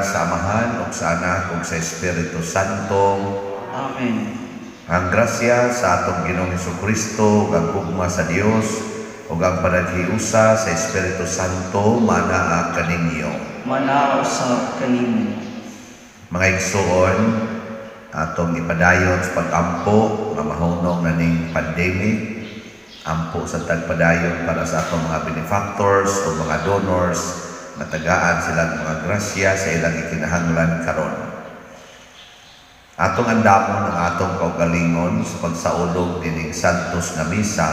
Sa Amahan ug sa Anak ug sa Espiritu Santo. Amen. Ang grasya sa atong Ginoong Kristo ug ang gugma sa Dios ug ang panaghiusa sa Espiritu Santo manaa kaninyo. Manaa usab kanimo. Mga igsuon, atong ipadayon sa pag-ampo nga mahunong na ning pandemic. Ampo sa tag padayon para sa atong mga benefactors o mga donors, matagaan silang mga grasya sa ilang ikinahanglan karon. Atong andamon ang atong kaugalingon sa pagsaulog dining Santos nga Misa,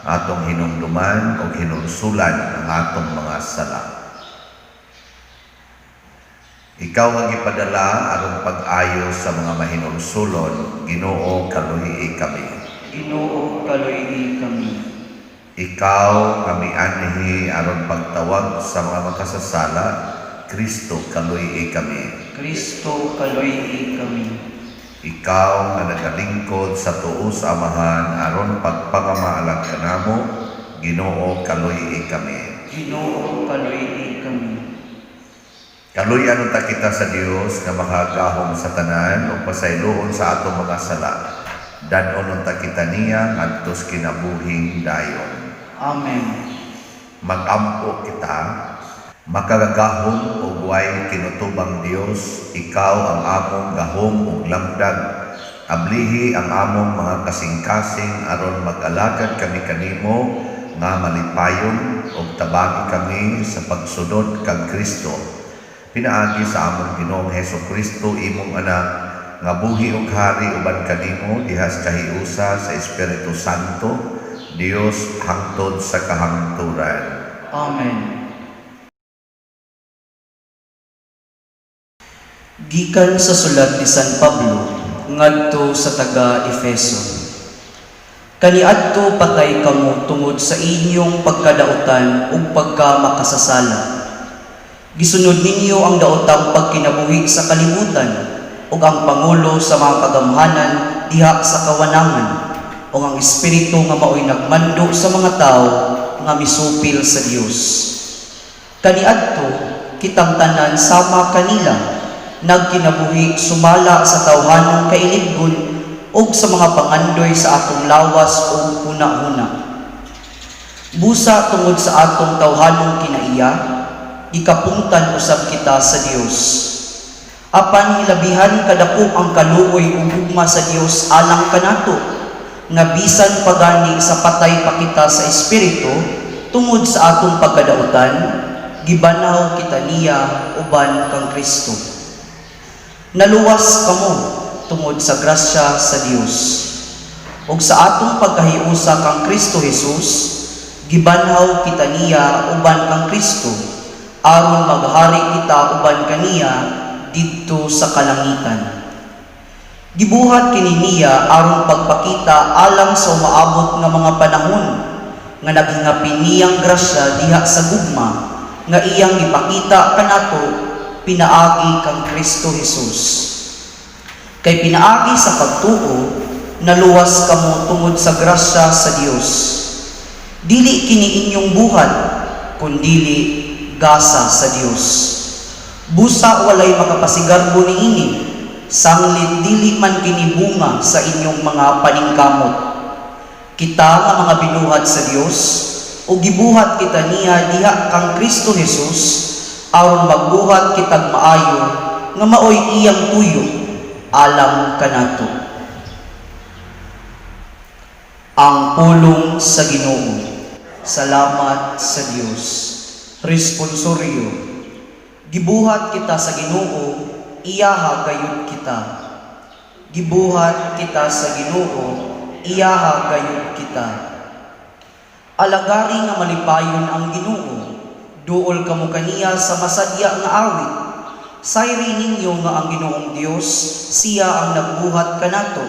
atong hinumduman o hinulsulan ang atong mga sala. Ikaw ang gipadala aron pag-ayo sa mga mahinulsulon, Ginoo, kaluhi kami. Ginoo, kaluy kami. Ikaw nga mianhi aron pagtawag sa mga makasasala, Kristo, kaluy kami. Kristo, kaluy kami. Ikaw nga nagalingkod sa tuo sa Amahan aron pagpangamaalag kanamo, Ginoo, kaluy kami. Ginoo, kaluy kami. Kaluyan unta kita sa Dios nga makagahom sa tanan ug pasayloon sa atong mga sala. Dan-on unta kita niya ngadto sa kinabuhing dayon. Amen. Magampo kita. Makagagahom ug way kinutubang Dios, ikaw ang among gahom ug lamdag. Ablihi ang among mga kasing-kasing aron mag-alagad kami kanimo nga malipayon ug tabangi kami sa pagsunod kang Kristo. Pinaagi sa among Ginoong Heso Kristo, imong anak, nga buhi ug hari uban kanimo diha sa kahiusa sa Espiritu Santo, Dios, hangtod sa kahangturan. Amen. Gikan sa sulat ni San Pablo ngadto sa taga Efeso. Kaniadto patay kamo tungod sa inyong pagkadautan ug pagkamakasasala. Gisunod ninyo ang daotang pagkinabuhi sa kalibutan ug ang pangulo sa mga kagamhanan diha sa kawanangan ug ang espiritu nga maoy nagmando sa mga tawo nga misupil sa Dios. Kaniadto kitang tanan sama kanila nagkinabuhi sumala sa tawhanong kailibgon ug sa mga pangandoy sa atong lawas ug hunahuna. Busa tungod sa atong tawhanong kinaiya, gikapungtan usab kita sa Dios. Apan hilabihan kadako ang kaluoy ug gugma sa Dios alang kanato, nga bisan pagani sa patay pa kita sa espiritu tungod sa atong pagkadautan, gibanhaw kita niya uban kang Kristo. Naluwas kamo tungod sa grasya sa Dios. Ug sa atong pagkahiusa kang Kristo Jesus, gibanhaw kita niya uban kang Kristo, aron maghari kita uban kaniya didto sa kalangitan. Gibuhat kini niya aron pagpakita alang sa umaabot nga mga panahon nga naghingapin niyang grasya diha sa gugma nga iyang gipakita kanato pinaagi kang Kristo Jesus. Kay pinaagi sa pagtuo, naluwas kamo tungod sa grasya sa Dios. Dili kini inyong buhat, kundili gasa sa Dios. Busa walay makapasigarbo niini, sanglit dili man kini bunga sa inyong mga paningkamot. Kita nga mga binuhat sa Dios, o gibuhat kita niya diha kang Kristo Jesus, aron magbuhat kitag maayo nga maoy iyang tuyo alang kanato. Ang pulong sa Ginoo. Salamat sa Dios. Responsorio. Gibuhat kita sa Ginoo, iyaha gayud kita. Gibuhat kita sa Ginoo, iyaha gayud kita. Alagari nga malipayon ang Ginoo. Duol kamo kaniya sa masadya nga awit. Sayri ninyo nga ang Ginoong Dios, siya ang nagbuhat kanato.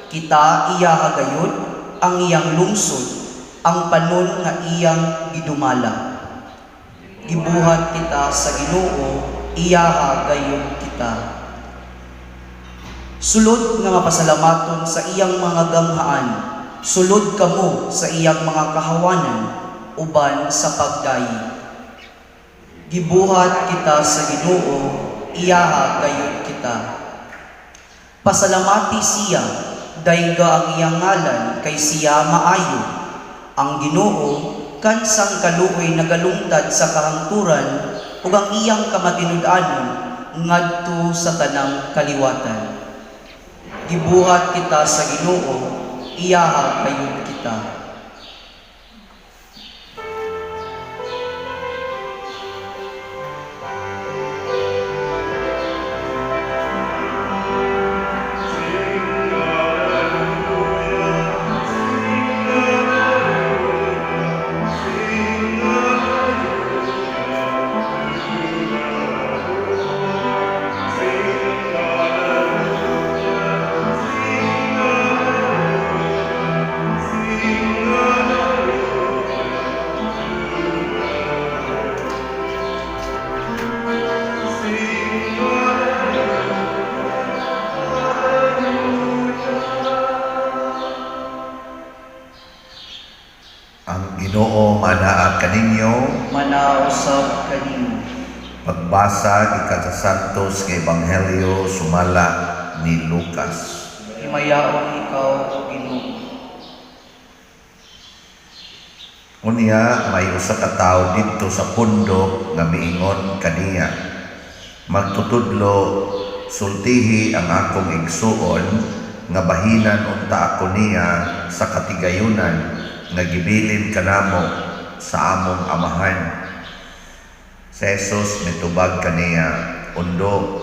Kita iyaha gayud ang iyang lungsod, ang panon nga iyang gidumala. Gibuhat kita sa Ginoo, iyaha gayud kita. Sulod nga mapasalamaton sa iyang mga ganghaan, sulod kamo sa iyang mga kahawanan, uban sa pagdayi. Gibuhat kita sa Ginoo, Iyaha gayud kita. Pasalamati siya, dayga ang iyang ngalan, kay siya maayo. Ang Ginoo kansang kaluoy nagalungtad sa kahangturan ug ang iyang kamatinud-anon ngadto sa tanang kaliwatan. Gibuhat kita sa Ginoo, iyaha gayud kita. Ang Ginoo manaa kaninyo. Manausab kanimo. Pagbasa gikan sa Santos nga Ebanghelyo sumala ni Lucas. Himayaon ikaw, o Ginoo. Unya may usa ka tawo didto sa pundok nga miingon kaniya, "Magtutudlo, sultihi ang akong igsuon nga bahinan unta ako niya sa katigayunan nga gibilin kanamo sa among amahan." Si Jesus mitubag kaniya, "Undo,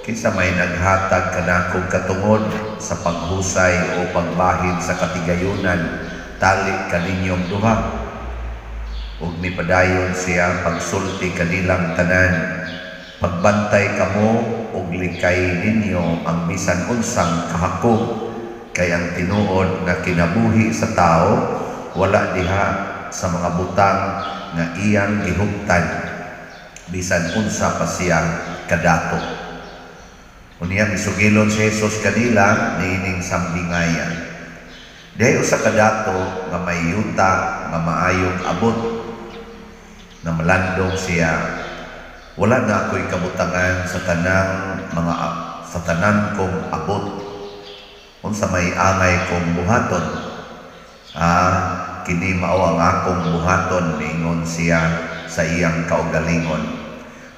kinsa may naghatag kanakong katungod sa paghusay o pagbahin sa katigayunan tali kaninyong duha?" Ug mipadayon siya pagsulti kanilang tanan, "Pagbantay kamo ug likay ninyo ang bisan unsang kahakog, kay ang tinuod nga kinabuhi sa tawo wala diha sa mga butang nga iyang gihuptan, bisan unsa pa siya kadato." Unya misugilon si Jesus kanila niining sambingaya. Dihay usa ka dato nga may yuta nga maayong abot, na malandong siya, "Wala na ako'y kabutangan sa tanan kong abot. Unsa may angay kong buhaton? Ah, kini mao ang akong buhaton," miingon siya sa iyang kaugalingon.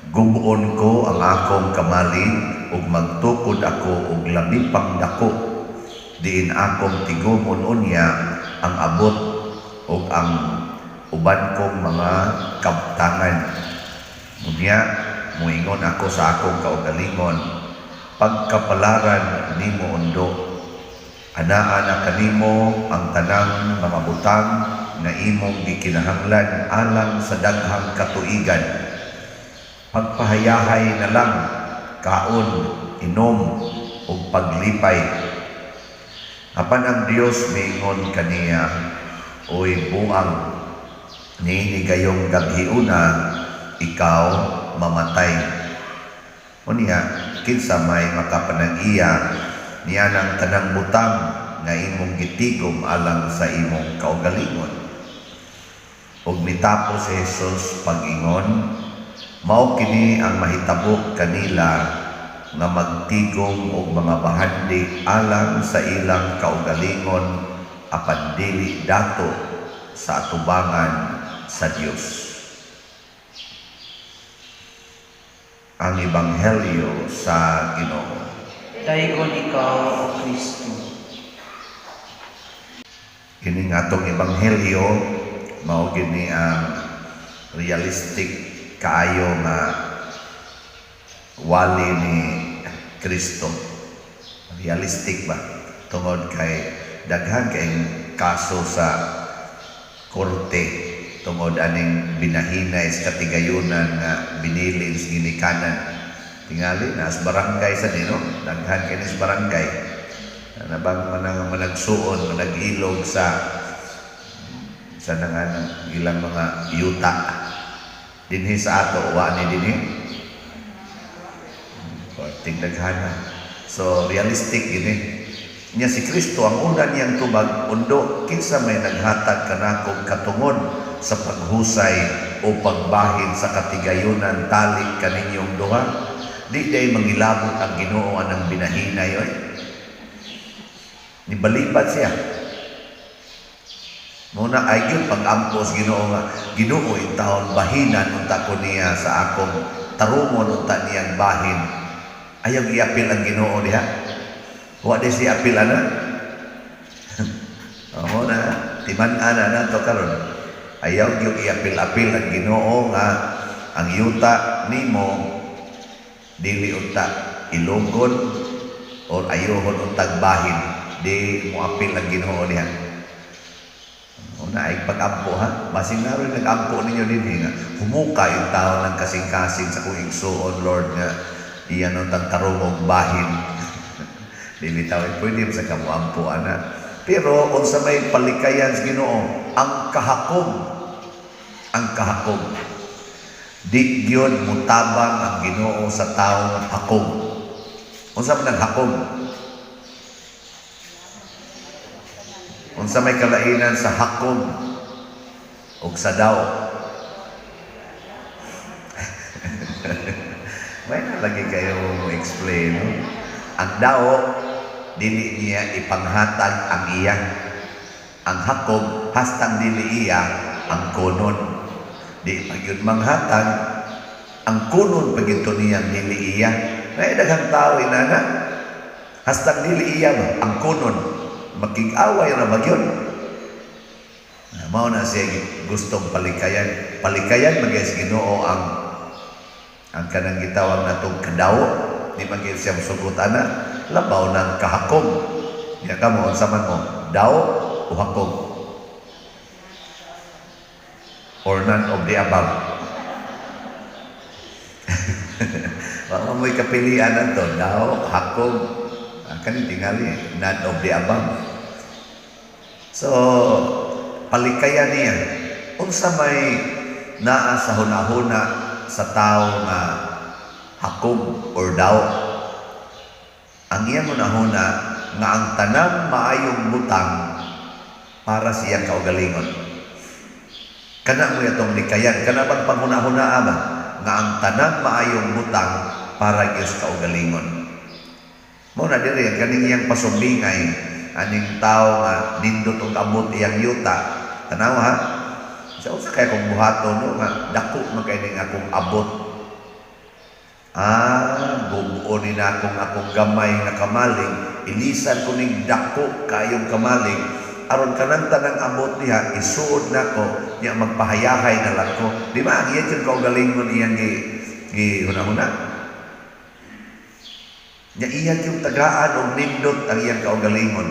"Gub-on ko ang akong kamalid ug magtukod ako og labi pang dako, diin akong tigumon unya ang abot ug ang uban kong mga kabtangan. Unya moingon ako sa akong kaugalingon, pagkapalaran nimo, undo, anaa na kanimo ang tanang mga butang nga imong gikinahanglan alang sa daghang katuigan. Pagpahayahay na lang, kaon, inom ug paglipay." Apan ang Dios miingon kaniya, "Oy buang, niini gayong gabhiuna ikaw mamatay. Unya kinsa may makapanag-iya nianang tanang butang nga imong gitigom alang sa imong kaugalingon?" Ug mitapos si Jesus pag-ingon, "Mao kini ang mahitabo kanila nga magtigom og mga bahandi alang sa ilang kaugalingon apan dili dato sa atubangan sa Dios. Ang Ebanghelyo sa Ginoo. Daygon ikaw, O Kristo. Kining atong Ebanghelyo mao gini ang realistic kaayo nga wali ni Kristo. Realistic ba? Tungod kay daghan kay kaso sa korte tungod aning binahinay sa katigayunan nga binilin sa ginikanan. Tingali na sa barangay sa nino, daghan kay sa barangay. Nabang manang managsuon, manag-ilog sa nangan ilang mga yuta. Dinhi sa ato, wa ni dinhi. Korting daghana. So realistic gini. Nya si Kristo ang una niyang tubag, "Undo, kinsa may naghatag kanakong katungod sa paghusay o pagbahin sa katigayunan tali kaninyong duha?" Di day mangilabot ang Ginoo anang binahinay oy. Nibalibat siya. Muna ay gyud pag-ampo sa Ginoo nga Ginoo, intawon bahinan unta ko niya sa akong tarungon unta niyang bahin. Ayaw iapil ang Ginoo diha. Wa di siya apil ana. Amo na timan-an na nato karon. Ayaw gyud iapil-apil ang Ginoo nga ang yuta nimo dili unta ilugon or ayuhon untag bahin. Di mo apil ang Ginoo diha. Una ay pag-ampo ha. Basing naroon nag-ampo ninyo din nga humuka yung tao ng kasing-kasing sa kong igsuon, Lord, nga iyan ang tarungog bahin. Dili tao eh, pwede sa kamuampo ana. Pero unsa may palikayan sa Ginoo, ang kahakob, ang kahakob. Di gyud mutabang ang Ginoo sa taong hakob. Unsa man ang hakob? Unsa may kalainan sa hakob ug sa daw? May na lagi kayo mo explain, no? Ang daw dili niya ipanghatag ang iya. Ang hakob hastang dili iya ang kunon. Di pa gyud manghatag ang kunon pag ito niyang dili iya. May daghang tao inana. Hastang dili iya ba ang kunon. Makig-away ra ba gyud? Mao na siya gustong palikayan. Palikayan man gyud sa Ginoo ang kanang gitawag natong kadawo. Di man gyud siya mosugot ana. Labaw ng kahakob. Ya kamo unsa man mo? Daw o hakob? Or none of the above? Wa man mo'y kapilian ato, daw, hakob, kaning tingali, none of the above. So, palikayan niya. Unsa may naa sa hunahuna sa tao nga hakob or daw? Ang iyang hunahuna nga ang tanang maayong butang para sa iyang kaugalingon. Kana mo yatong likayan, kana bang panghunahuna ba nga ang tanang maayong butang para gyud sa kaugalingon. Mao na diri ang kaning iyang pasumbingay aning tao nga nindot og abot iyang yuta. Tanaw ha. Sa unsa kay akong buhaton no nga dako man kay ning akong abot. Gubuon ni na akong gamay nga kamalig, ilisan ko ning dako kayong kamalig aron kanang tanang abot diha isuod nako nya magpahayahay na lang ko. Di ba ang iya jud kaugalingon iyang gi hunahuna. Nya iya gyud tagaan og nindot ang iyang kaugalingon.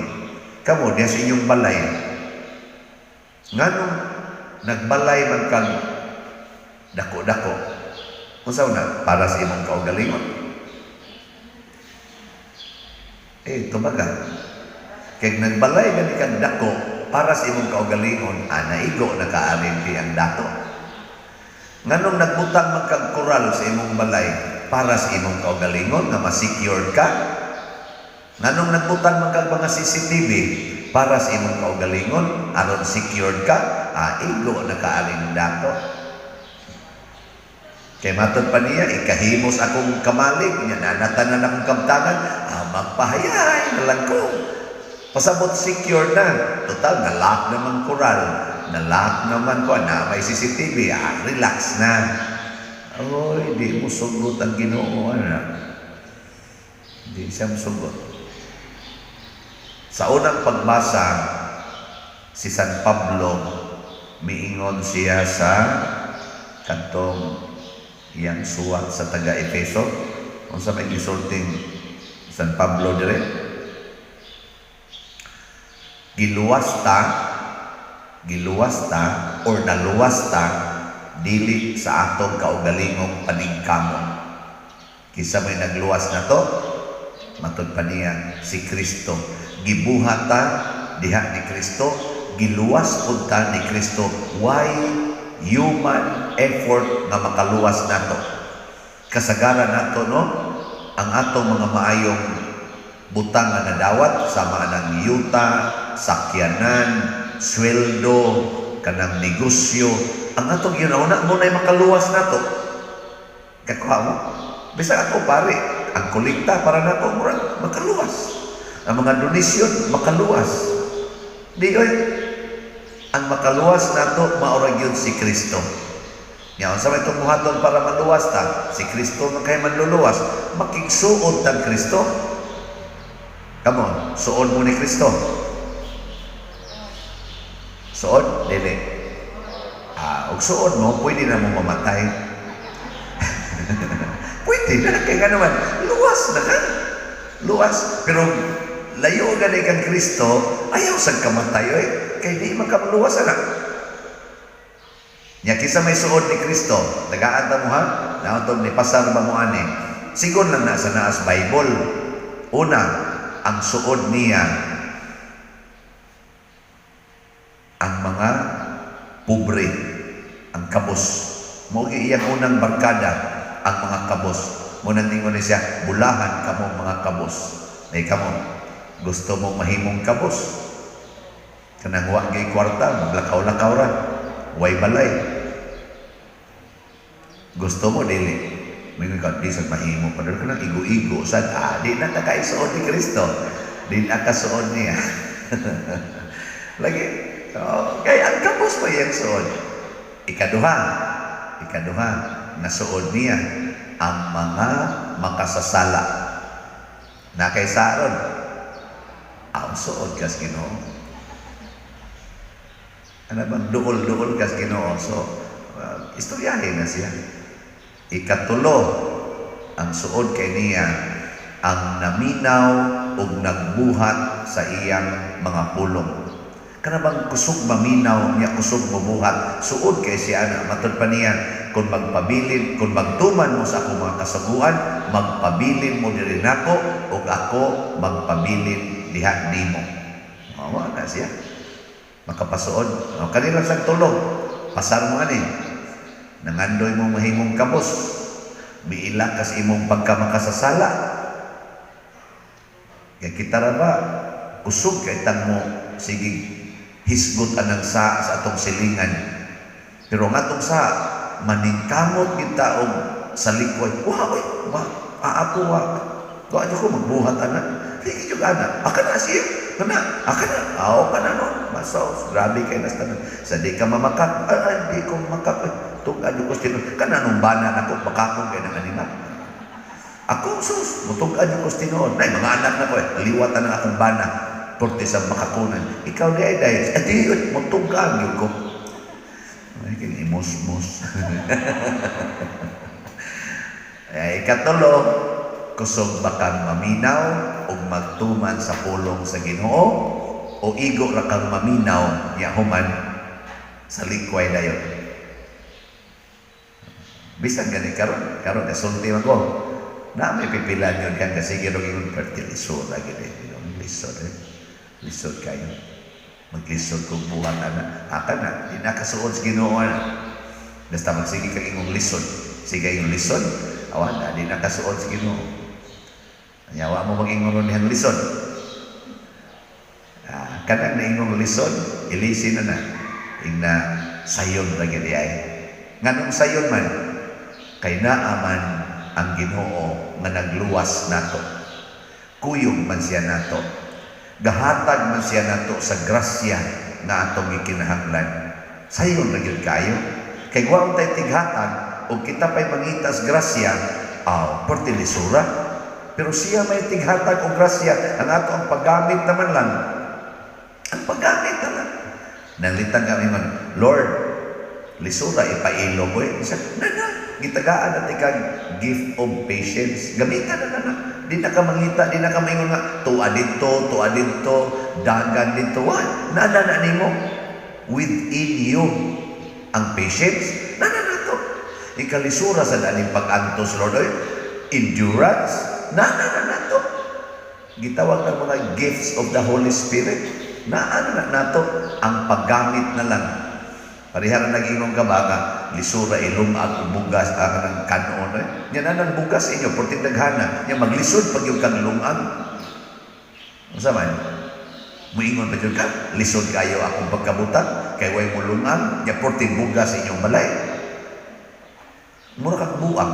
Kamo diha sa inyong balay. Nganong nagbalay man kag dako-dako? Unsa na para sa imong kaugalingon? Eh, tubaga. Kay nagbalay gani kag dako para sa imong kaugalingon, naigo na kaarin di ang dato. Nganong nagbutang man kag koral sa imong balay para sa imong kaugalingon nga ma-secure ka? Nganong nagbutang man kag mga CCTV para sa imong kaugalingon aron secured ka? Igo na kaarin dato. Kay matod pa niya, ikahimos akong kamalig, niya nanatanan akong kabtangan, magpahayay na lang ko. Pasabot secure na. Total, na-lock naman koral, na-lock naman ko, na may CCTV, relax na. Oy, di mo sugot ang Ginoo, ana. Di siya musugot. Sa unang pagbasa, si San Pablo, miingon siya sa kantong iyang suwat sa taga-Efeso. Unsa may gisulting San Pablo dire? Giluwas ta or naluwas ta dili sa atong kaugalingong paningkamot. Kinsa may nagluwas na to? Matod pa niya si Kristo. Gibuhat ta diha ni Kristo, giluwas pud ta ni Kristo. Why human effort nga makaluwas nato? Kasagaran nato no, ang atong mga maayong butang nga nadawat sama ng yuta, sakyanan, sweldo, kanang negosyo, ang atong ginauna mo na'y makaluwas nato. Kakuha mo? Bisag ako pare, ang kolekta para nako murag makaluwas. Ang mga donasyon makaluwas. Di oy, ang makaluwas nato mao ra gyud si Kristo. Nya unsa may itong buhaton para maluwas ta? Si Kristo man kay manluluwas. Makigsuod tag Kristo. Come on, suod mo ni Kristo. Suod? Dili. Ah, og suod mo, pwede na mo mamatay. Pwede na, kay nga naman, luwas na ka. Luwas. Pero layo gani kang Kristo, ayaw sad kamatay, oy. Kay di man ka maluwas ana. Nya kinsa may suod ni Kristo, tagaan ta mo ha, naotog ni pasar ba mo ani? Sigon lang na sa naas Bible. Una, ang suod niya ang mga pobre, ang kabos. Mao gyud iyang unang barkada, ang mga kabos. Mao nang ningon ni siya, "Bulahan kamo mga kabos." May kamo, gusto mo mahimong kabos. Kanang wa gyud kwarta, maglakaw-lakaw ra. Way balay. Gusto mo dili? Mingon ka, di sad mahimo pa ka nang igo-igo sad, ah, di na ka kaisuod ni Kristo. Di na ka suod niya. Lagi, oh, kay ang kabos pa iyang suod. Ikaduha, nasuod niya ang mga makasasala. Na kay saron, ang suod kas Ginoo. Ano bang duol-duol kas Ginoo? So, istoryahin na siya. Ikatulo, ang suod kay niya ang naminaw ug nagbuhat sa iyang mga pulong. Kana bang kusog maminaw niya, kusog mubuhat, suod kay siya ana. Matud pa niya, kung magpabilin, kung magtuman mo sa akong mga kasuguan, magpabilin mo diri nako ug ako magpabilin diha nimo. Mao na siya. Makapasuod. O, kanila sa tulog. Pasar mo ani. Nangandoy mo mahimong kabos. Miila kas imong pagkamakasasala. Kaya kita ra ba, kusog kay tang mo, sige, hisgot anang sa atong silingan. Pero ang atong sa, maningkamot kita og sa likway. Wa, oy, wa, ako wa. Wa ko magbuhat ana. Sige jud ana. Aka na siya. Kana, aka na. Aw ka na nun. Masaw, grabe kay nas tanan. Sa di ka mamakak, ay, ay, di ko makak. Tug-an ko tinuod. Kana nung bana nako makakong kay nang anima. Ako sus, mutug-an ko tinuod. Nay mga anak na ko, eh, liwatan ang akong bana. Porte sa makakunan. Ikaw di ay dahil. Eh, di yun, mutug-an yun ko. Ay, kang imos-mos. Ay, ikatulo, kusog ba kang maminaw o magtuman sa pulong sa Ginoo o igo ra kang maminaw nya human sa likway dayon? Bisan gani karon, karon kasulti man ko. Na may pipilan yun kan kasi sige ingon perti lisod lagi eh. Lisod eh. Lisod kayo. Maglisod kong buhat ana. Aka na, di na kasuod sa Ginoo ana. Basta magsige kag ingong lisod. Sige ingong lisod, awan na, di na kasuod sa Ginoo. Anya wa mo mag-ingon ron dihang lisod. Ah, kanang naingong lisod, ilisi na na. Ingna sayon ra gyud ay. Nganong sayon man? Kay naa man ang Ginoo nga nagluwas nato. Kuyog man siya nato. Gahatag man siya nato sa grasya nga atong gikinahanglan. Sayon ra gyud kayo. Kay wa tay tighatag ug kita pay mangitas grasya, aw, perti lisura. Pero siya may tighatag og grasya, ang ato ang paggamit naman lang. Ang paggamit na lang. Nanglitan kami man, "Lord, lisura ipailo ko eh." Siya, na na, gitagaan na kag gift of patience. Gamitan na na na. Di na ka mangita, di na ka maingon nga, tuwa dito, dagan dito. Wa, na na na nimo. Within you, ang patience, na na na to. Ikalisura sa daning pag-antos, Lord, oy. Endurance, na na na na to. Gitawag ng mga gifts of the Holy Spirit, na ano na nato, ang paggamit na lang. Pareha na nag-ingong ka ba nga, lisura ilungag og bugas ang ng kanon eh. Nya na nang bugas inyo, porting daghana, nya maglisod pag yung kang lungag. Unsa man? Muingon pa jud ka, lisod kayo akong pagkabutan, kay way mo lungag, nya porting bugas inyong balay. Mura kag buang.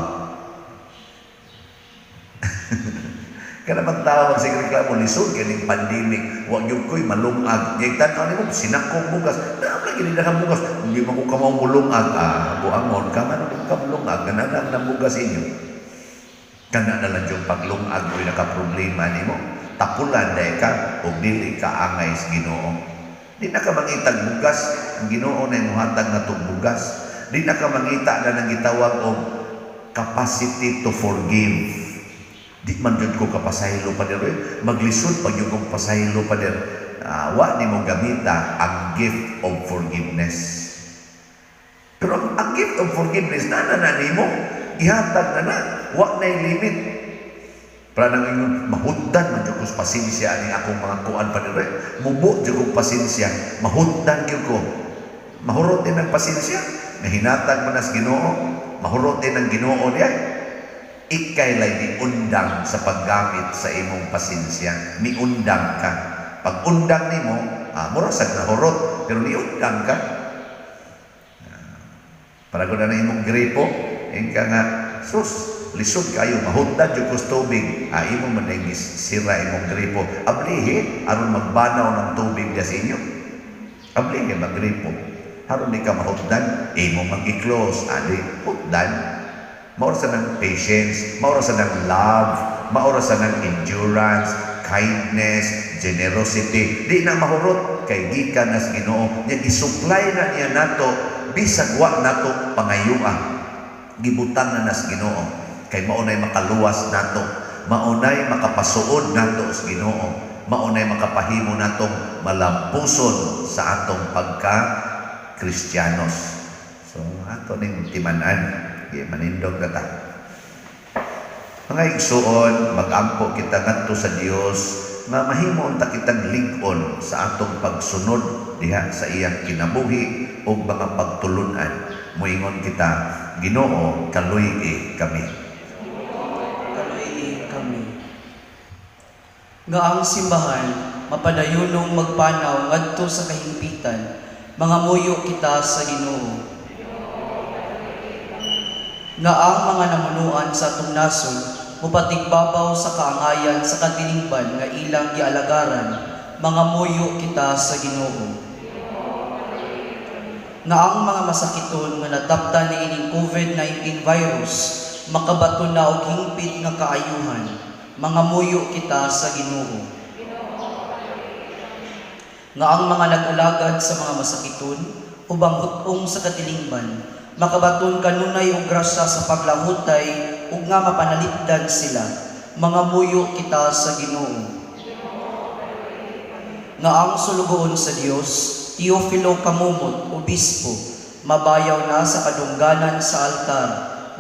Kana bang tao magsige reklamo, lisod kaning pandemic, wa gyud ko'y malungag. Nya tan-aw nimo sinakong bugas, naa lagi ni daghang bugas, hindi man ko kamao mulungag. Ah, buangon ka man ka mulungag, kana ang bugas inyo. Kana na lang yung paglungag mo'y nakaproblema nimo. Tapulan dahil ka o dili ka angay sa Ginoo. Di na ka mangitag bugas, ang Ginoo na imuhatag na tong bugas. Di na ka mangita na nang gitawag og capacity to forgive. Di man jud ko kapasaylo, pader. Maglisod pag yung kong pasaylo, pader. Wa nimo gamita ang gift of forgiveness. Pero ang gift of forgiveness na na na nimo, gihatag na na, wa na limit. Para nang ingon, mahutdan man jud ko sa pasensya ani akong mga kuan, pader. Mubo jud kong pasensya, mahutdan gyud ko. Mahurot din ang pasensya, nga hinatag man as Ginoo, mahurot din ang Ginoo diay. Ikay lay undang sa paggamit sa imong pasensya. Miundang ka. Pag undang nimo, mura sad nahurot, pero niundang ka. Para ko na na imong gripo, ingka nga, sus, lisod kayo, mahutdan jud ko sa tubig. Ah, imo man na sira imong gripo. Ablihi, aron magbanaw ng tubig diya sa inyo. Ablihi, magripo. Aron di ka mahutdan, imo mag-i-close, adi, hutdan. Maura sa ng patience, maura sa ng love, maura sa ng endurance, kindness, generosity. Di na mahurot kay gikan nas Ginoo. Nya gisupply na niya nato bisag wa nato pangayua. Gibutang na nas Ginoo kay maunay makaluwas nato, maunay makapasuod nato sa Ginoo, maunay makapahimo natong malampuson sa atong pagka Kristiyanos. So ato ning timan-an. Manindog na ta. Mga igsuon, magampo kita ngadto sa Dios nga mahimo unta kitang lig-on sa atong pagsunod diha sa iyang kinabuhi ug mga pagtulun-an. Moingon kita, Ginoo, kaluy-i kami. Kaluy-i kami. Nga ang simbahan mapadayunong magpanaw ngadto sa kahimpitan, mangamuyo kita sa Ginoo. Nga ang mga namunuan sa atong nasod mopatigbabaw sa kaangayan sa katilingban nga ilang gialagaran, mangamuyo kita sa Ginoo. Nga ang mga masakiton nga nataptan niining COVID-19 virus makabaton na og hingpit nga kaayuhan, mangamuyo kita sa Ginoo. Nga ang mga nag-alagad sa mga masakiton ubang hut-ong sa katilingban makabaton kanunay og grasya sa paglahutay ug nga mapanalipdan sila, mangamuyo kita sa Ginoo. Nga ang sulugoon sa Dios, Teofilo Camomot, obispo, mabayaw na sa kadungganan sa altar,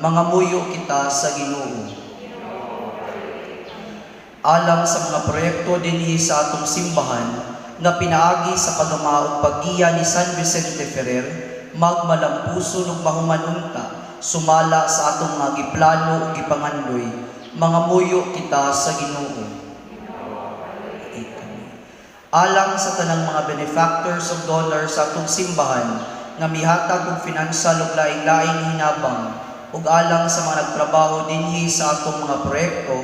mangamuyo kita sa Ginoo. Alang sa mga proyekto dinhi sa atong simbahan nga pinaagi sa pagama ug paggiya ni San Vicente Ferrer, magmalampuson ug mahuman unta sumala sa atong mga giplano ug gipangandoy, mangamuyo kita sa Ginoo. Alang sa tanang mga benefactors ug donors sa atong simbahan nga mihatag og financial ug laing-laing hinabang, ug alang sa mga nagtrabaho dinhi sa atong mga proyekto,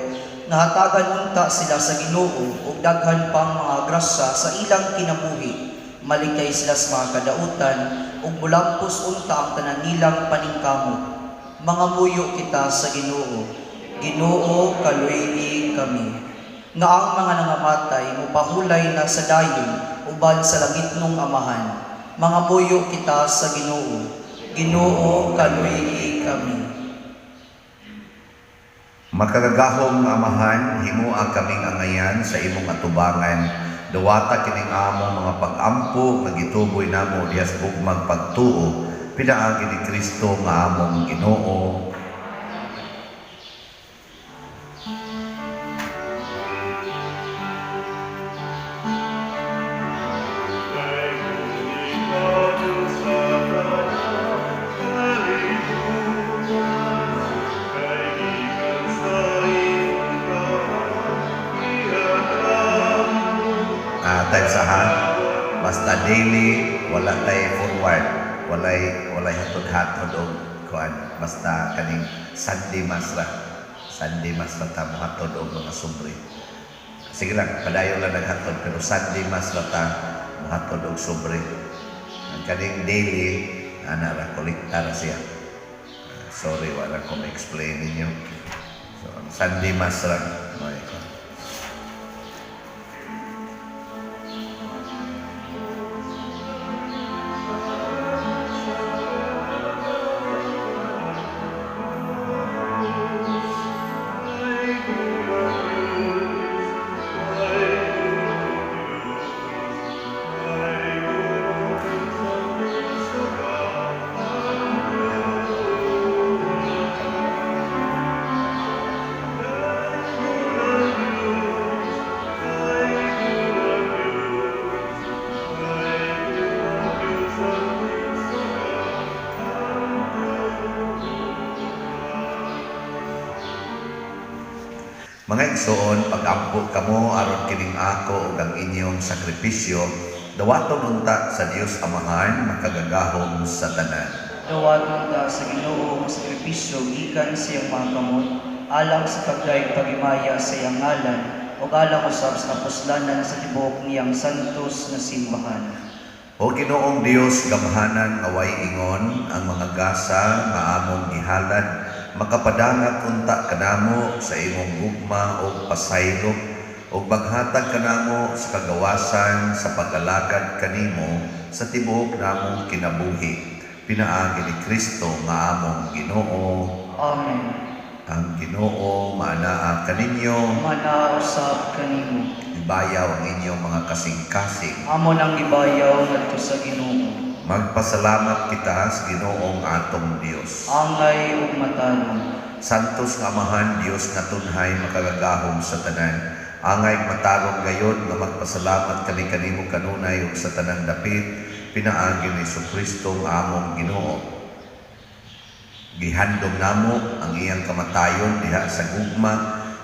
nga hatagan unta sila sa Ginoo ug daghan pang mga grasya sa ilang kinabuhi, malikay sila sa mga kadautan ug mulampos unta ang tanan nilang paningkamot, mangamuyo kita sa Ginoo. Ginoo, kaluy-i kami. Nga ang mga nangamatay mopahulay na sa dayon uban sa langitnong Amahan, mangamuyo kita sa Ginoo. Ginoo, kaluy-i kami. Makagagahom nga Amahan, himoa kaming angayan sa imong atubangan. Dawata kining among mga pag-ampo nga gituboy namo diha sa gugmang pagtuo, pinaagi ni Kristo nga among Ginoo. Time sa ha, basta daily, wala tay forward, walay hatod-hatod og kuan, basta kaning Sunday Mass ra. Sunday Mass ra ta mohatod og mga sobre. Sige lang, padayon lang naghatod, pero Sunday Mass ra ta mohatod og sobre. Ang kaning daily, ana ra, kolekta ra siya. Sorry, wala ko ma-explain ninyo. So, ang Sunday Mass ra, may Mga igsoon, pag-ampo kamo aron kining ako ug ang inyong sakripisyo, dawaton unta sa Dios Amahan makagagahom sa tanan. Dawaton ta sa Ginoo ang sakripisyo gikan sa iyang mga kamot, alang sa pagdayeg paghimaya sa iyang ngalan ug alang usab sa kapuslanan sa tibuok niyang santos nga simbahan. O Ginoong Dios, gamhanan nga way ingon ang mga gasa nga among gihalad, makapadangag unta kanamo sa imong gugma ug pasaylo, ug maghatag kanamo sa kagawasan sa pag-alagad kanimo sa tibuok namong kinabuhi. Pinaagi ni Kristo nga among Ginoo. Amen. Ang Ginoo maanaa kaninyo. Manaa usab kanimo. Ibayaw ang inyong mga kasing-kasing. Amo nang gibayaw ngadto sa Ginoo. Magpasalamat kita sa Ginoong atong Dios. Angay ug matarong. Santos nga Amahan, Dios nga tunhay makagagahom sa tanan. Angay matarong gayon nga magpasalamat kami kanimo kanunay ug sa tanang dapit pinaagi ni Hesukristo nga among Ginoo. Gihandom namo ang iyang kamatayon diha sa gugma,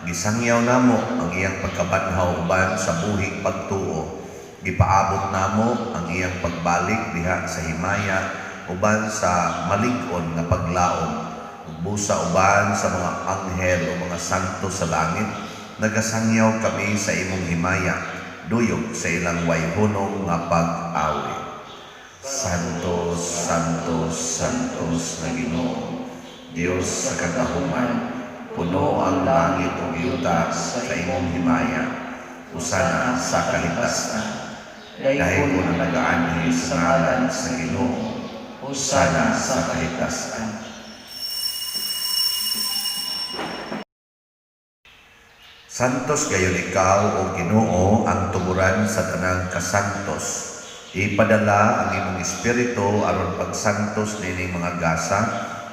gisangyaw namo ang iyang pagkabanhaw uban sa buhing pagtuo. Gipaabot namo ang iyang pagbalik diha sa himaya uban sa malig-on nga paglaom. Ug busa uban sa mga anghel o mga santo sa langit, nagasangyaw kami sa imong himaya, duyog sa ilang wayhunong nga pag-awi. Santo, Santo, Santos na Ginoo, Dios sa kagahuman, puno ang langit ug yuta sa imong himaya. Usana sa kahitasan. Dahil ko ang nagaanhi sa ngalan sa Ginoo, usana sa kahitasan. Santos gayon ikaw, o Ginoo, ang tuburan sa tanang kasantos. Ipadala ang imong espiritu aron pagsantos nining mga gasa,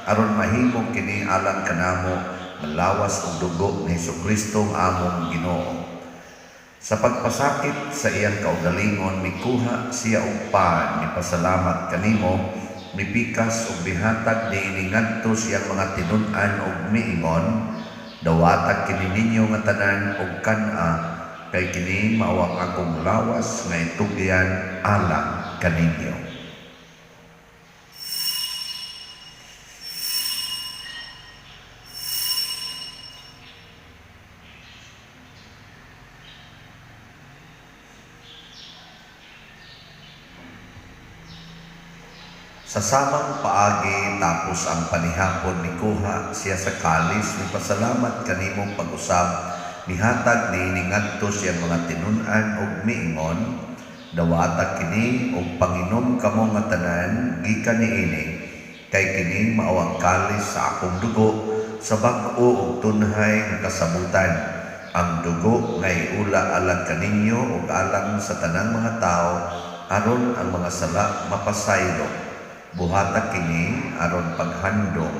aron mahimo kini alang kanamo malawas og dugo ni Hesukristo ang among Ginoo. Sa pagpasakit sa iyang kaugalingon, mikuha siya og pan, mipasalamat kanimo, mipikas og mihatag niini ngadto siyang mga tinun-an og miingon, dawata kini ninyo nga tanan og kan-a, kay kini mao ang akong lawas nga itugyan alang kaninyo. Sa samang paagi tapos ang panihapon, mikuha siya sa kalis, mipasalamat kanimong pag-usab, mihatag niini ngadto siyang mga tinun-an og miingon, dawata kini og panginom kamo nga tanan gikan niini, kay kini mao ang kalis sa akong dugo sa bag-o ug tunhay nga kasabutan, ang dugo nga iula alang kaninyo ug alang sa tanang mga tawo aron ang mga sala mapasaylo. Buhata kini aron paghandom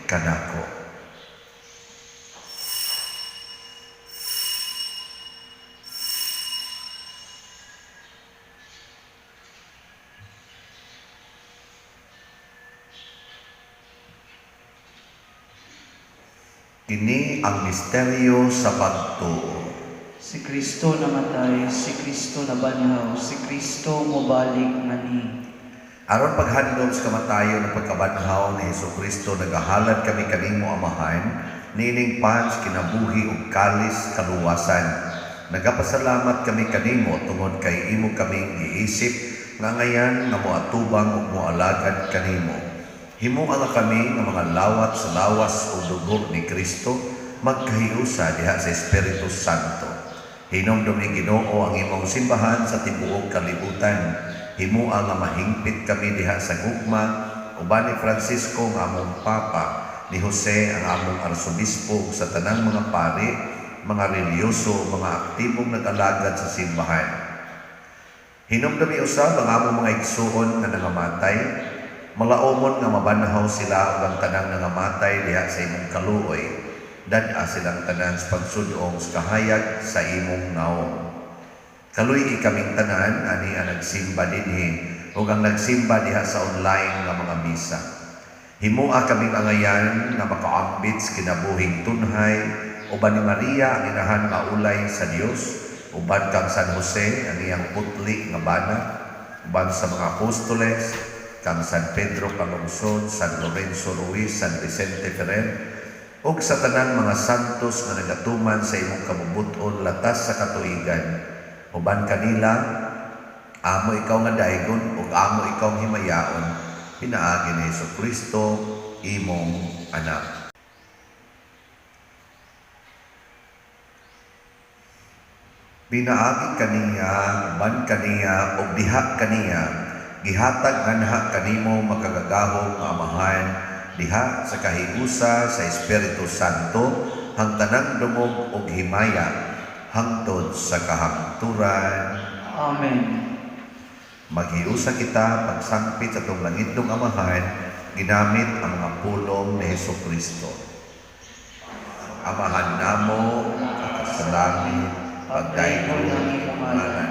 kanako. Kini ang misteryo sa pagtuo. Si Kristo namatay, si Kristo nabanhaw, si Kristo mobalik ngani. Aron paghandom sa kamatayon ug pagkabanhaw ni Hesukristo, nagahalad kami kanimo, Amahan, Niining pan sa kinabuhi ug kalis kaluwasan. Nagapasalamat kami kanimo tungod kay imo kaming giisip nga angayan nga moatubang ug moalagad kanimo. Himoa nga kami nga mga lawat sa lawas ug dugo ni Kristo magkahiusa diha sa Espiritu Santo. Hinumdumi, Ginoo, ang imong simbahan sa tibuok kalibutan. Himoa nga mahingpit kami diha sa gugma uban ni Francisco nga among Papa, ni Jose ang among arsobispo ug sa tanang mga pari, mga relihiyoso, mga aktibong nag-alagad sa simbahan. Hinumdumi usab ang among mga igsuon nga nangamatay, malaumon nga mabanhaw sila ug ang tanang nangamatay diha sa imong kaluoy. Dad-a silang tanan sa pagsud-ong sa kahayag sa imong nawong. Kaluy-i kaming tanan ani ang nagsimba dinhi ug ang nagsimba diha sa online nga mga misa. Himoa kaming angayan nga makaambit sa kinabuhing tunhay uban ni Maria ang inahan nga ulay sa Dios, uban kang San Jose ang iyang putli nga bana, uban sa mga apostoles, kang San Pedro Calungsod, San Lorenzo Ruiz, San Vicente Ferrer, ug sa tanang mga santos nga nagatuman sa imong kabubut-on latas sa katuigan. Uban kanila, amo ikaw nga daygon ug amo ikaw himayaon pinaagi ni Hesus Kristo, imong anak. Pinaagi kaniya, uban kaniya, ug diha kaniya, gihatag nganha kanimo, makagagahom nga Amahan, diha sa kahiusa sa Espiritu Santo, ang tanang dungog ug himaya hangtod sa kahangturan. Amen. Maghiusa kita pagsangpit sa atong langitnong Amahan ginamit ang mga pulong ni Hesus Kristo. Amahan namo nga sa langit, pagdaygon ang imong ngalan.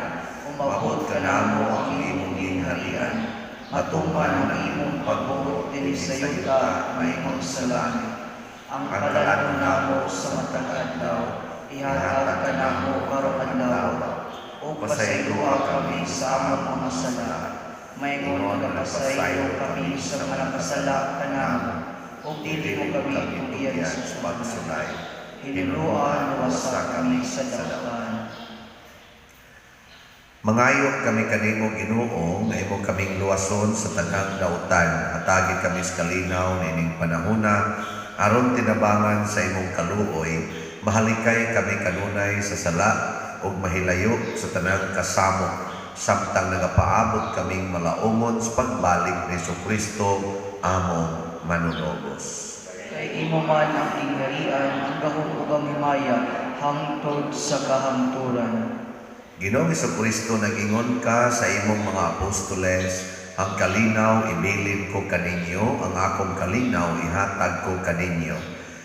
Umabot kanamo ang imong gingharian. Matuman ang imong pagbuot dinhi sa yuta mahimong sa langit. Ang kalan-on namo sa matag adlaw, ihatag kanamo karong adlaw, ug pasayloa kami sa among mga sala, maingon nga nagapasaylo kami sa mga nakasala kanamo, ug dili mo kami tugyan sa pagsulay. Hinuluan, luwasa kami sa dautan. Mangayo kami kanimo, Ginoo, nga imo kaming luwason sa tanang dautan. Hatagi kami sa kalinaw niining panahona aron tinabangan sa imong kaluoy, mahalikay kami kanunay sa sala ug mahilayo sa tanang kasamok samtang nagapaabot kaming malaumon sa pagbalik ni Kristo among manunobos. Kay imo man ang gingharian, ang gahom ug ang himaya hangtod sa kahangturan. Ginoong Kristo, nag-ingon ka sa imong mga apostoles, "Ang kalinaw ibilin ko kaninyo, ang akong kalinaw ihatag ko kaninyo."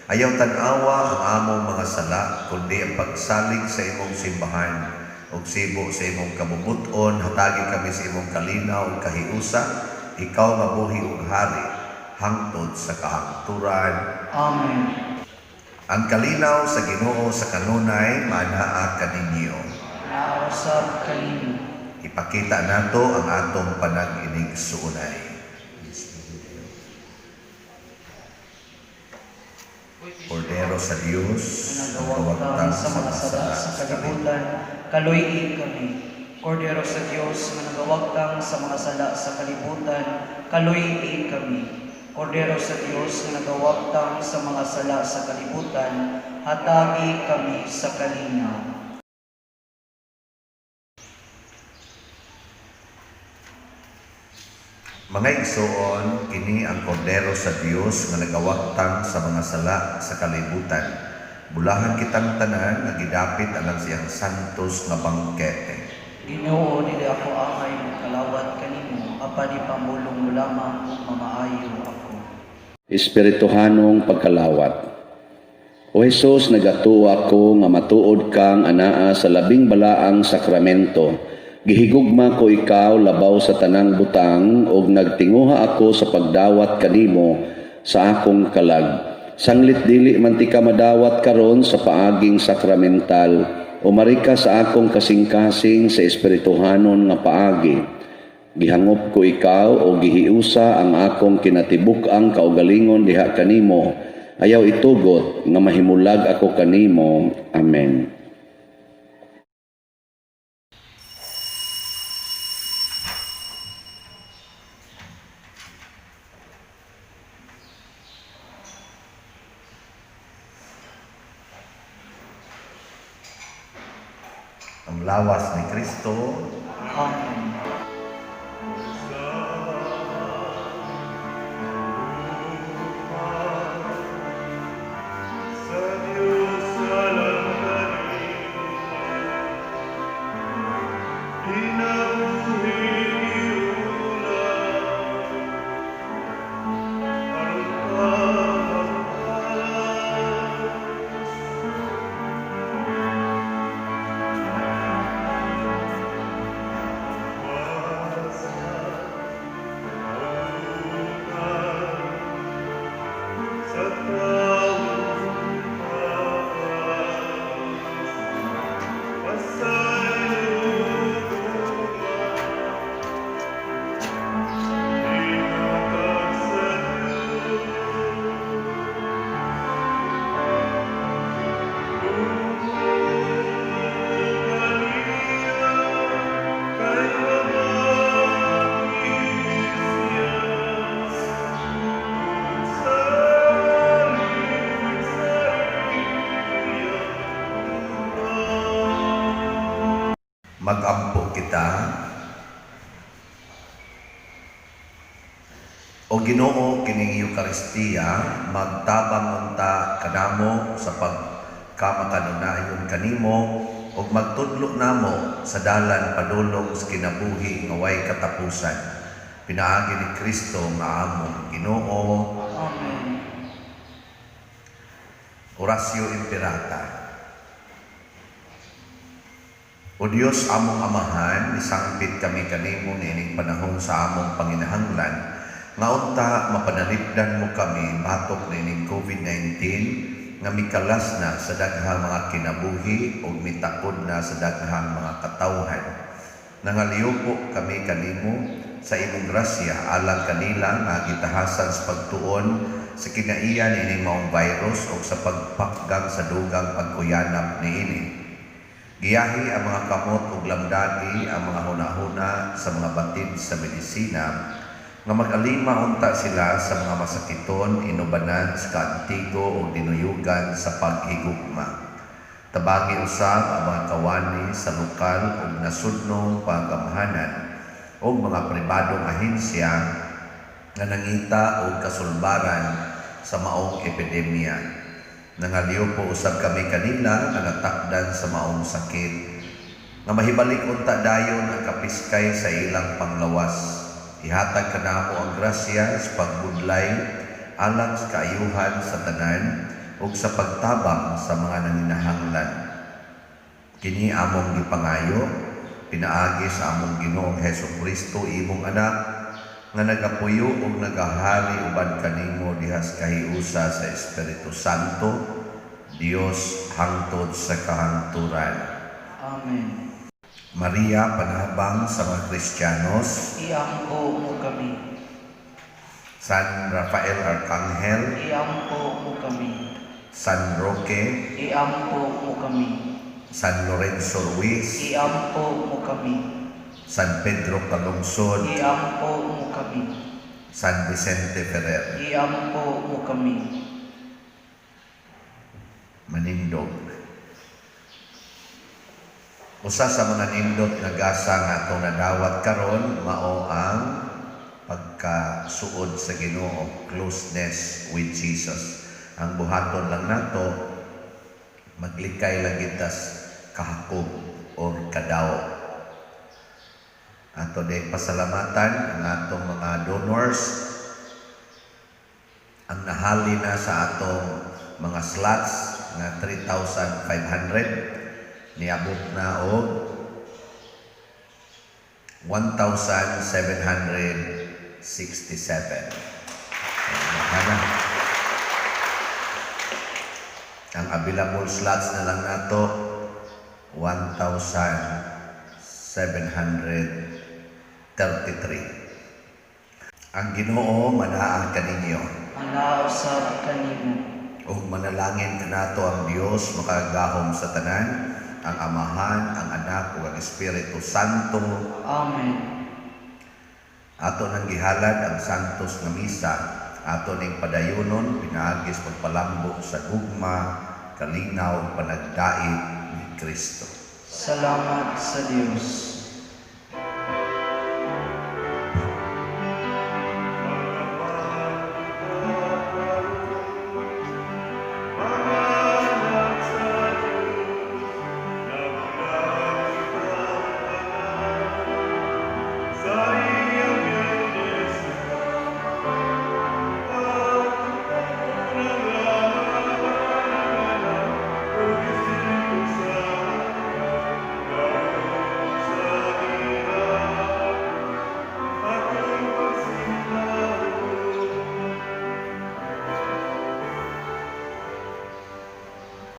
Ayaw tan-awa ang among mga sala, kundi ang pagsalig sa imong simbahan. Ug sibo sa imong kabubut-on, hatagi kami sa imong kalinaw ug kahiusa, ikaw nga buhi ug hari hangtod sa kahangturan. Amen. Ang kalinaw sa Ginoo sa kanunay maanaa kaninyo. Naa usab kaninyo. Ipakita nato ang atong panag-inigsuonay. Kordero sa Dios, Nga nagawagtang sa mga sala sa kalibutan, kaluy-i kami. Kordero sa Dios nga nagawagtang sa mga sala sa kalibutan, kaluy-i kami. Kordero sa Dios nga nagawagtang sa mga sala sa kalibutan, hatagi kami sa kalinaw. Mga igsoon, kini ang Kordero sa Dios nga nagawagtang sa mga sala sa kalibutan. Bulahan kitang tanan nga gidapit alang siyang santos nga bangkete. Ginoo, dili ako angay mokalawat kanimo, apan ipamulong mo lamang ug mamaayo ako. Espirituhanong pagkalawat. O Hesus, nagatuo ako nga matuod kang anaa sa labing balaang sakramento. Gihigugma ko ikaw labaw sa tanang butang ug nagtinguha ako sa pagdawat kanimo sa akong kalag. Sanglit dili man tika madawat karon sa paaging sakramental, umari ka sa akong kasing-kasing sa espirituhanon nga paagi. Gihangop ko ikaw o gihiusa ang akong kinatibuk-ang kaugalingon diha kanimo. Ayaw itugot nga mahimulag ako kanimo. Amen. Ang lawas ni Kristo. Amen. Magampo kita. O Ginoo, kining Eukaristiya magtabang unta kanamo sa pagkamakanunayon kanimo ug magtudlo namo sa dalan padulong sa kinabuhi nga way katapusan. Pinaagi ni Kristo nga among Ginoo. Amen. Oratio Imperata. O Dios among Amahan, nisangpit kami kanimo niining panahon sa among panginahanglan, nga unta mapanalipdan mo kami batok niining COVID-19 nga mikalas na sa daghang mga kinabuhi ug mitakod na sa daghang mga katawhan. Nangaliupo kami kanimo sa imong grasya alang kanila nga gitahasan sa pagtuon sa kinaiya niining maong virus ug sa pagpakgang sa dugang pagkuyanap niini. Giyahi ang mga kamot ug lamdagi ang mga hunahuna sa mga batid sa medisina nga mag-alima unta sila sa mga masakiton, inubanan sa kaantigo ug dinuyugan sa paghigugma. Tabangi usab ang mga kawani sa lokal ug nasudnong pagamahanan ug mga pribadong ahensya nga nangita og kasulbaran sa maong epidemya. Nangaliw po usab kami kanila nga natakdan sa maong sakit, nga mahibalik unta dayon ang kapiskay sa ilang panglawas. Ihatag kanamo ang grasya sa pagbudlay alang sa kaayuhan sa tanan ug sa pagtabang sa mga nanginahanglan. Kini among gipangayo pinaagi sa among Ginoong Hesus Kristo, imong anak, nga nagapuyo ug nagahari uban kanimo diha sa kahiusa sa Espiritu Santo, Dios hangtod sa kahangturan. Amen. Maria, panabang sa mga Kristiyanos. Iampo mo kami. San Rafael Arcangel. Iampo mo kami. San Roque. Iampo mo kami. San Lorenzo Ruiz. Iampo mo kami. San Pedro Calungsod. Iampo mo kami. San Vicente Ferrer. Iampo mo kami. Manindog. Usa sa mga nindot nga gasa nga atong nadawat karon mao ang pagkasuod sa Ginoo, closeness with Jesus. Ang buhaton lang nato, maglikay lang gitas kahakog or kadaw. Ato din pasalamatan ang atong mga donors ang nahali na sa atong mga slots nga 3,500 niabot na og 1,767. Hana. Ang available slots na lang nato 1,733. Ang Ginoo manaa kaninyo. Manaa usab kanimo. Ug manalangin kanato ang Dios makagagahom sa tanan, ang Amahan, ang Anak ug ang Espiritu Santo. Amen. Ato nang gihalad ang santos nga misa, ato ning padayonon pinaagi sa pagpalambo sa gugma, kalinaw ug panagdait ni Kristo. Salamat sa Dios.